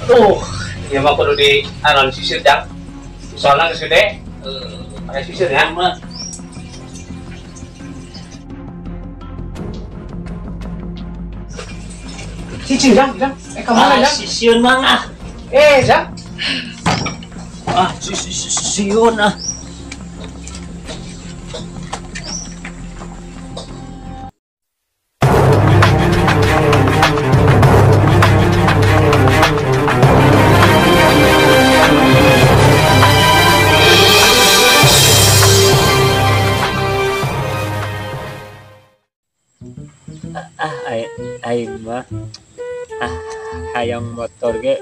Tuh, ieu mah kudu di anon sisir jang. Soalna geus gede, pakai sisir ya. Mah. Cicing jang, jang. Ka mana jang? Sieun mang ah. Jang. Ah, sieun ah. Aing mah hayang motor ge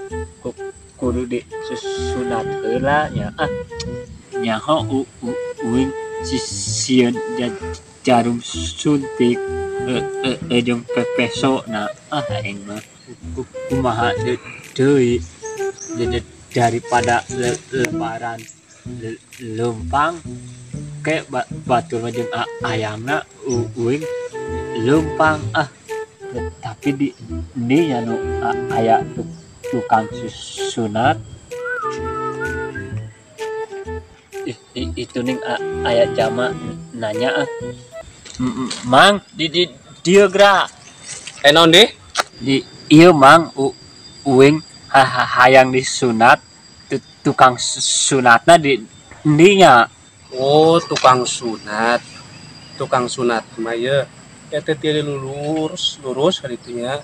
kudu disunat heula nya ah nyaho uing sieun jarum suntik jeung pepeso na ah aing mah kumaha deui daripada lebaran leumpang ke batur mah jeung ayangna uing leumpang ah. Tapi di ini ya nu aya tukang sunat itu ning aya jama nanya ah mang di dieu geura naon di di ieu mang uing hayang disunat tukang sunatna di dinya. Oh, tukang sunat mah ieu eta teh lurus lurus haritunya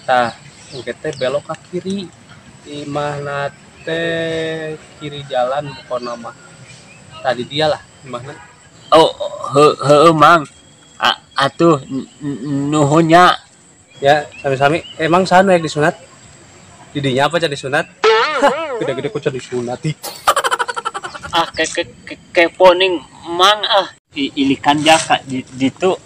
tah engke teh belok ka kiri imahna teh kiri jalan pokona mah tadi dia lah imahna. Oh heueuh mang atuh nuhun nya ya sami-sami. Emang saha nu rek disunat di dinya apa jadi sunat? Gede-gede kok jadi sunat ih. Ah kepo ning mang ah ilikan jaka ditu.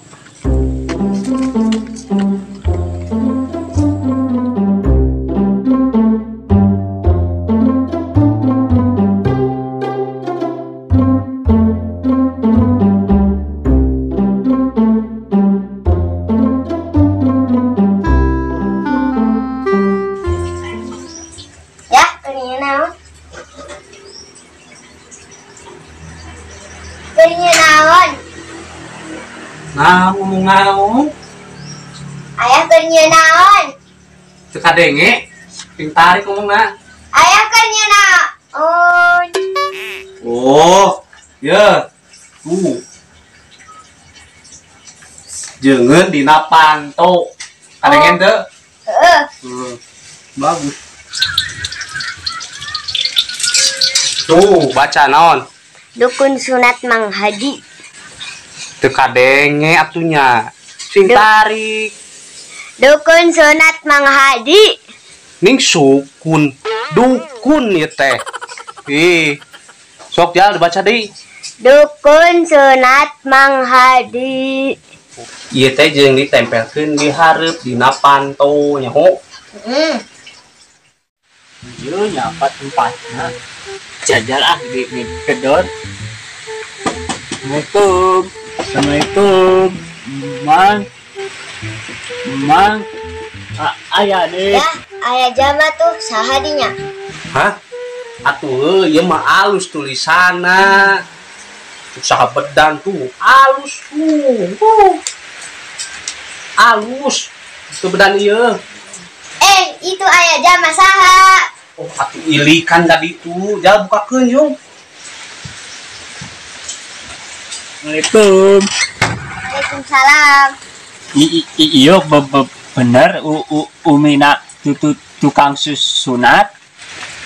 Nah, ngomong naon? Ayah keur nyieun naon? Teu kadenge, ping tarik ngomongna. Ayah keur nyieun naon? Oh, ye. Tuh. Jeungeun dina panto. Kadenge teu? Heeh. Bagus. Tuh, baca naon? Dukun sunat Mang Haji. Teu kadenge atunya. Sing tarik. Dukun sunat Mang Hadi. Ning sukun. Dukun ieu teh. Ih. Sok jal dibaca deui. Dukun sunat Mang Hadi. Ieu teh jeung ditempelkeun di hareup dina panto nyaho. Heeh. Ieu nyapa tempatna. Jajal ah di kedor. Assalamualaikum. Assalamualaikum. Mang. Mang. Aya deh. Ya, aya jama tuh saha dinya? Hah? Atuh ieu mah alus tulisanna. Usaha bedan tuh alus tuh. Alus. Itu bedan ieu. Itu aya jama saha? Oh, atuh ilikan tadi tuh. Jal bukakeun yung. Assalamualaikum. Waalaikumsalam. Iyo bener umina tukang sunat.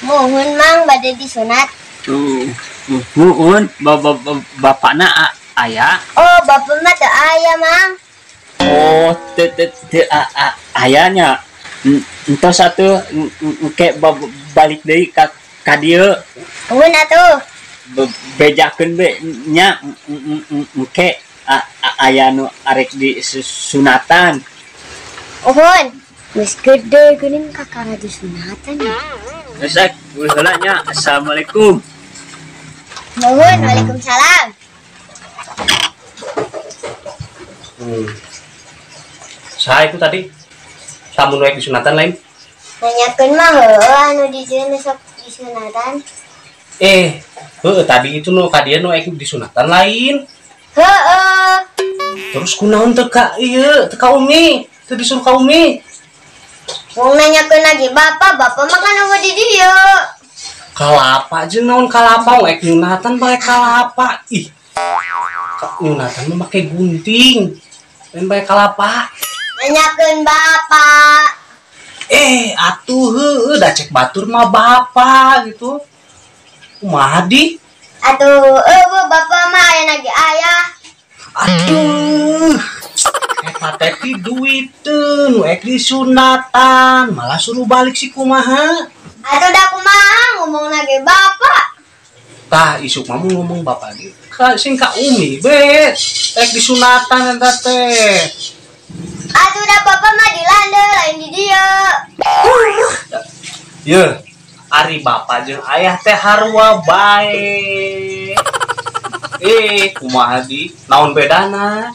Muhun mang bade disunat. Muhun bapakna aya. Oh, bapak mah teu aya mang. Oh, teu ayanya. Entos atuh engke balik deui ka dieu. Muhun atuh. Bejakeun be nya engke aya nu arek di sunatan. Uhun, geus gede geuning kakara disunatan. Geus heula nya. Assalamualaikum. Nuhun, waalaikumsalam. Saha itu tadi? Samun rek disunatan lain? Nanyakeun mah heueuh anu di dieu nu sok disunatan. Heueuh tadi itu nu ka dieu nu ek disunatan lain. Heueuh. Terus kunaon teu ka ieu, teu ka Umi, teu disuruh ka Umi. Wong nanyakeun lagi bapak, bapak mah kan eueuh di dieu. Kalapa jeung naon kalapa ek nyunatan bae kalapa. Ih. Nyunatan mah make gunting. Lain bae kalapa. Nanyakeun bapak. Atuh heueuh da cek batur mah bapak gitu. Kumaha di? Atuh eueuh bapak mah aya lagi ayah. Aduh. Eta teh ti duiteun nu ek disunatan, malah suruh balik si kumaha. Atuh da kumaha ngomong lagi bapak. Tah isuk mah ngomong bapak ge. Ka sing ka Umi be ek disunatan eta teh. Atuh da bapak mah di lande lain di dieu. Yeuh, ari bapak jeung ayah teh harua bae. Kumaha di? Naon bedana?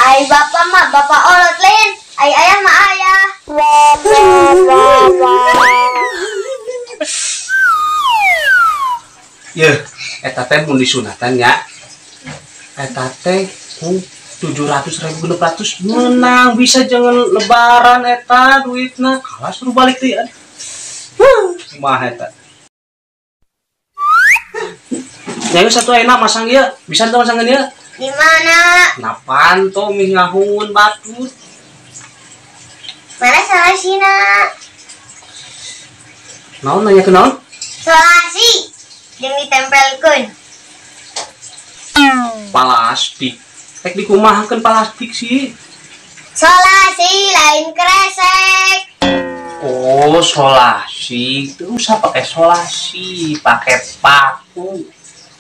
Ai bapak mah bapak olot lain, ai ayah mah ayah. Yeuh, eta teh mun disunatan nya. Eta teh ku 700.000 600 menang bisa jangan lebaran eta duitna kalah suruh balik deui. Kumaha eta? Nyayu satu enak masang ieu, bisa teu masangan ieu? Di mana? Na panto mih ngahungun batur. Mana solasina? Naon nanya ke naon? Solasi jeung ditempelkeun. Plastik. Rek dikumahakeun plastik sih. Solasi lain kresek. Oh, solasi. Itu usah pakai solasi, pakai paku.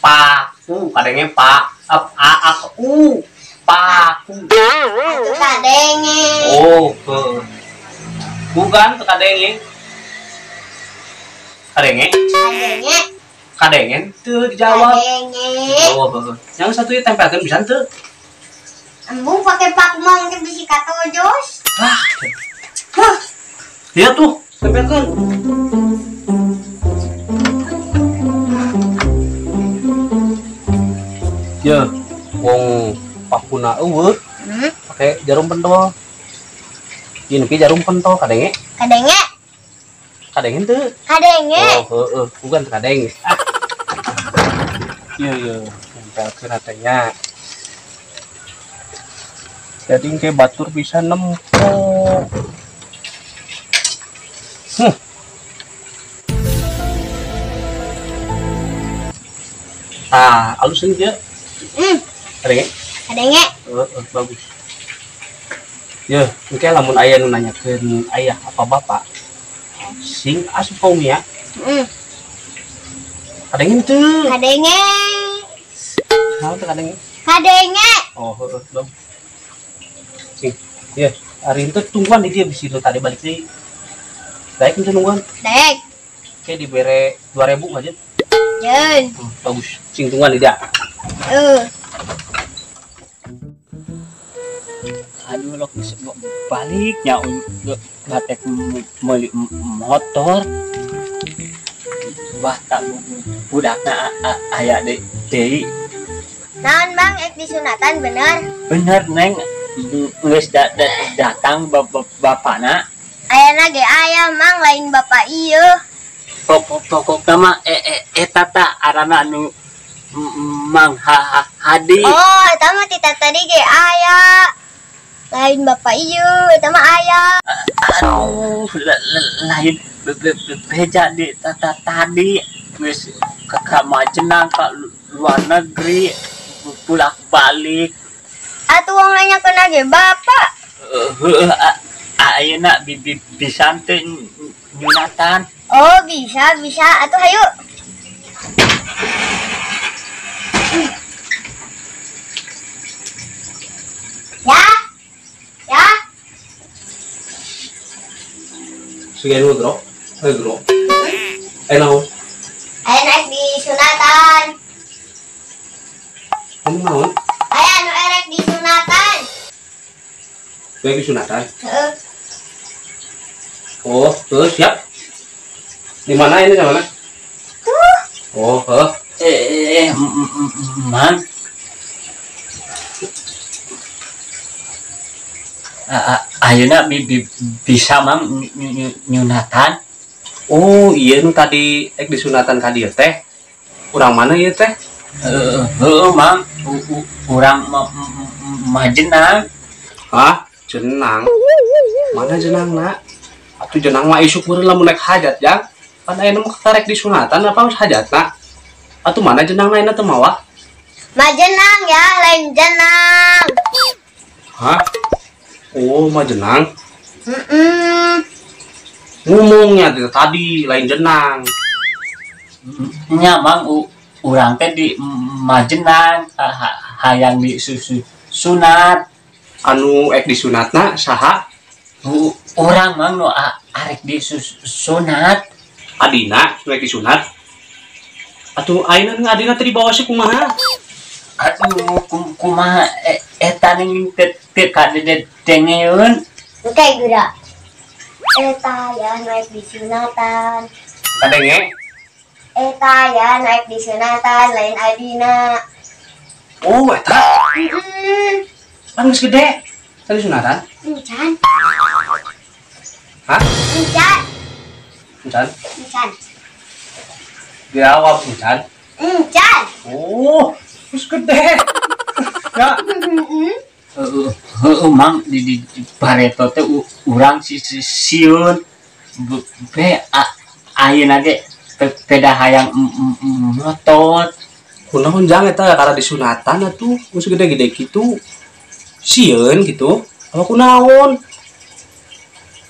Paku, kadangnya pak, a a u, paku. Itu kadenge. Oh, ke. Bukan ke kadenge. Kadenge? Kadenge. Kadenge teu dijawab. Kadenge. Oh, heeh. Yang satu ieu tempelkeun bisa teu? Embung pakai paku mah mungkin bisi katojos. Ah. Hah. Lihat tuh, tempelkeun. Ya, wong pakuna eueuh. Pakai jarum pentol. Ieu nu jarum pentol kadenge? Kadenge. Kadenge teu? Kadenge. Oh, heeh, bukan kadenge. Ah. Ieu ieu, tempelkeun teh nya. Jadi engke batur bisa nempo. Ah, alusin dia. Kadenge? Kadenge. Heeh, bagus. Yeuh, engke lamun aya nu nanyakeun ayah apa bapak, sing asup ka Umi ya. Heeh. Kadenge teu? Kadenge. Naon teh kadenge? Kadenge. Oh, heeh, bagus. Sing, yeuh, ari henteu tungguan di dia bisi nu tadi balik deui. Daek henteu nungguan? Daek. Oke, dibere 2000 aja. Yeun. Bagus. Sing tungguan di dia. Aduh lo baliknya batek meuli motor. Bah tak budakna aya deui. Naon Bang ek disunatan bener? Bener Neng, geus datang bapakna. Ayana ge aya Mang lain bapak ieu. Pokokna mah eta ta arana anu Mang Hadi. Oh, eta mah ti tadi ge aya. Lain bapak ieu, eta mah aya. Aduh, lain beja di tadi geus ka Majenang ka luar negeri bolak balik. Atuh wong nanyakeun ge bapak. Heueuh, ayeuna bisa teu nyunatan? Oh, bisa, bisa. Atuh hayu. Ya. Ya. Sige nu bro. Heuh bro. Naon? Aya naik di sunatan. Kamu naon? Aya nu erek di sunatan. Erek di sunatan? Heeh. Oh, siap. Di mana ini sama mana? Tuh. Oh, Mang. Ayeuna bisa Mang nyunatan. Oh, iya nu tadi ek disunatan ka dieu teh. Urang mana ieu teh? Heeh, Mang. Urang Majenang. Hah? Jenang? Mana jenangna? Atuh jenang mah isuk meureun lamun naik hajat, Jang. Pan ayeuna mah karek disunatan apa geus hajatna? Atuh mana jenangna ayeuna teu mawa? Majenang ya, lain jenang. Hah? Oh, Majenang. Heeh. Ngomongnya tadi lain jenang. Nya Mang, urang teh di Majenang hayang di sunat. Anu ek disunatna saha? Urang Mang nu arek di sunat. Adina nu ek disunat. Atuh ayeuna adina teh dibawa sih kumaha? Aduh, kumaha eta ning teu kadengeun. Engke geura. Eta ya naik disunatan. Kadenge? Eta ya naik disunatan lain adina. Oh, eta. Kan geus gede. Tadi sunatan? Encan. Hah? Encan. Encan? Encan. Jawab encan. Encan. Oh, geus gede. Ya. Heeh, Mang di bareto teh urang sieun be ayeuna ge peda hayang motot. Kunaon jang eta karena disunatan atuh geus gede-gede kitu. Sieun gitu. Apa kunaon?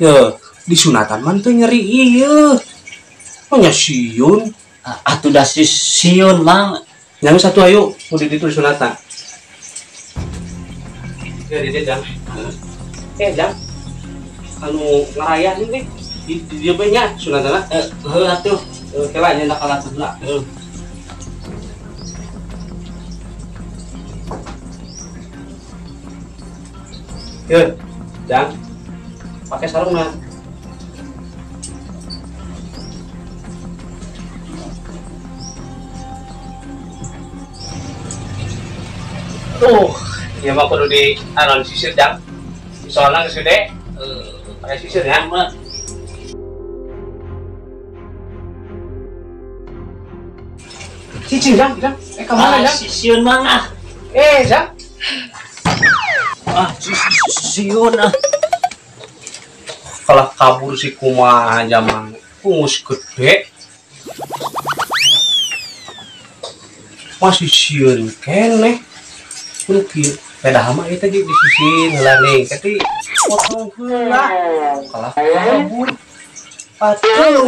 Ye, disunatan mah teu nyeri ieu. Oh nya sieun. Atuh da sieun, Mang. Yang satu ayo mau di ditu disunatan. Ya, dia jang. Jang. Anu ngaraya nih di dieu bae nya sunatana. Heuh atuh. Kela nya alat heula. Heuh. Ye, jang. Pakai sarung nah. Tuh, ya mah kudu di anu sisir jang. Soalnya geus gede, pakai sisir ya. Cicing jang, jang. Ka mana jang? Sieun Mang ah. Jang. Ah, sieun ah. Kalah kabur si kumaha jamang. Kungus gede. Masih sieun keneh. Kudu kieu. Pedah mah ieu teh di sisir heula nih. Tadi potong heula. Kalah kabur. Patuh.